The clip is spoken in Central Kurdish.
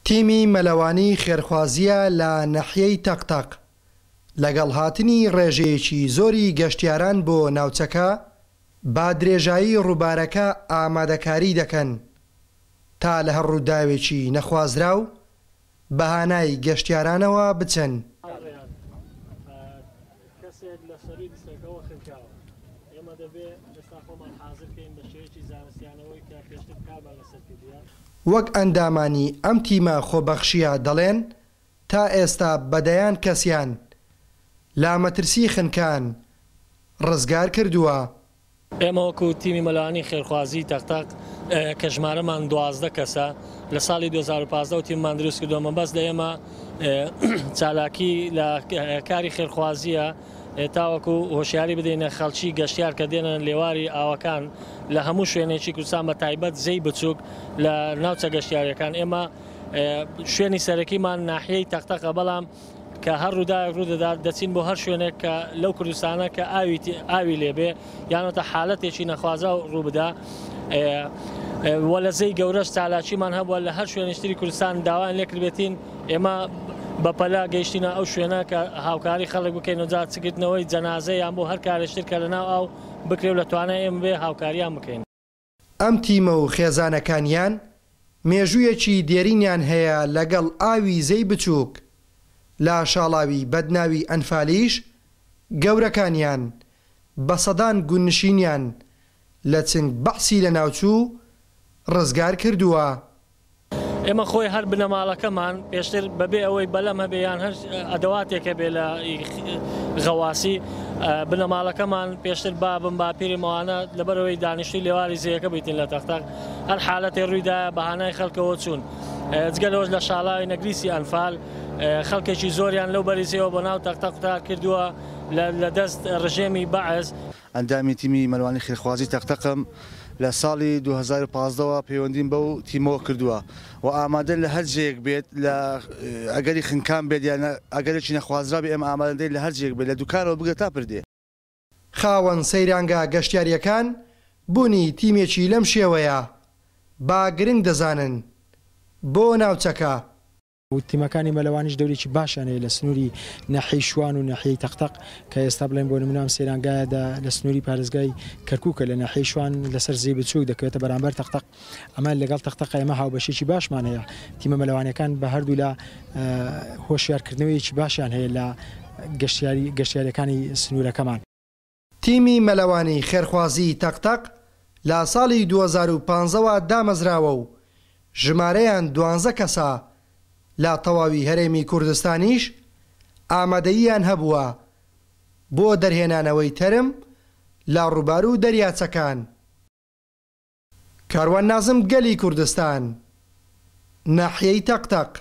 تیمی مەلەوانی خێرخوازییە لە نەحیەی تەق تەق، لەگەڵ هاتنی ڕێژەیەکی زۆری گەشتیاران بۆ ناوچەکە، بە درێژایی ڕووبارەکە ئامادەکاری دەکەن تا لە هەر ڕووداوێکی نەخوازراو بە هانای گەشتیارانەوە بچن. وەک ئەندامانی ئەم تیمە خۆبەخشییە دەڵێن، تا ئێستا بە دەیان کەسیان لە مەترسی خنکان ڕزگار کردووە. ئێمە وەکو تیمی مەلەوانی خێرخوازی تەق تەق کە ژمارەمان 12 کەسە لە ساڵی 2015 تیممان دروست کردووە، مەبەست لە ئێمە چالاکی لە کاری خێرخوازیە تاوەکو هۆشیاری بدەینە خەڵکی گەشتیار کە دێنە لێواری ئاوەکان لە هەموو شوێنێکی کوردستان بە تایبەت زێی بچووک لە ناوچە گەشتیاریەکان. ئێمە شوێنی سەرەکیمان ناحیەی تەقتەقە، بەڵام کە هەر ڕووداوێک ڕوودەدات دەچین بۆ هەر شوێنێک کە لەو کوردستانە کە ئاوی لێبێ یانەتە حالەتێکی نەخوازراو ڕووبدا. وە لە زێی گەورەش چالاکیمان هەبووە لە هەر شوێنێکی تری کوردستان داوایان لێکردبێتین ئێمە بەپەلە گەیشتینە ئەو شوێنە کە هاوکاری خەڵک بکەین و جا چ گرتنەوەی جەنازە یان بۆ هەر کارێکی تر کە لەناو ئاو بکرێ و لە توانای ئێمە بێ هاوکاریان بکەین. ئەم تیمە و خێزانەکانیان مێژوویەکی دێرینیان هەیە لەگەڵ ئاوی زێی بچووک، لە شاڵاوی بەدناوی ئەنفالیش گەورەکانیان بە سەدان گوندنشینیان لە چنگ بەعسی لەناوچوو ڕزگار کردووە. ئێمە خۆی هەر بنەماڵەکەمان پێشتر بەبێ ئەوەی بەلەم هەبێ یان هەر ئەدەواتێک هەبێ لە غەواسی بنەماڵەکەمان پێشتر بابم باپیرم ئەوانە لەبەرەوەی دانیشتوی لێواری زێیەکە بیتن لە تەختەق هەر حالەتێ ڕوویدا بە هانای خەڵکەوە چوون جگە لەوەش لە شاڵاوی نەگریسی ئەنفال خەڵکێکی زۆریان لەو بەری زێوە بۆ ناو تەختە قوتار کردووە لە دەست ڕژێمی بەعس. ئەندامی تیمی مەلوانی خێرخوازی تەقتەقم، لە ساڵی 2015 وە پەیوەندیم بەو تیمەوە کردووە و ئامادەن لە هەر جێیەک بێت لە ئەگەری خنکان بێت یان ئەگەرێکی نەخوازراو بێت ئێمە ئامادەین لە هەر جێیەک بێت لە دوکانەوە بگرە تا پردێ. خاوەن سەیرانگا گەشتیارییەکان بوونی تیمێکی لەم شێوەیە بە گرنگ دەزانن بۆ ناوچەکە. و تیمەکانی مەلەوانیش دەورێکی باشیان هەیە لە سنووری ناحیەی شوان و ناحیەی تەقتەق کە ئێستا بڵێن بۆ نمونە ئەم سەیرانگایە لە سنووری پارێزگای کەرکووکە لە ناحیەی شوان لەسەر زێی بچووک دەکەوێتە بەرامبەر تەقتەق ئەمە لەگەڵ تەقتەق ئێمە هاوبەشێکی باشمان هەیە تیمە مەلەوانەکان بە هەردوولا هۆشیارکردنەوەیەکی باشیان هەیە لە گەشتیاری گەشتیارەکانی سنوورەکەمان. تیمی مەلەوانی خێرخوازیی تەق تەق لە ساڵی 2015 وە دامەزراوە و ژمارەیان دوانزە کەسە، لە تەواوی هەرێمی کوردستانیش ئامادەییان هەبووە بۆ دەرهێنانەوەی تەرم لە ڕووبار و دەریاچەکان. کاروان نازم گەلی کوردستان، ناحیەی تەق تەق.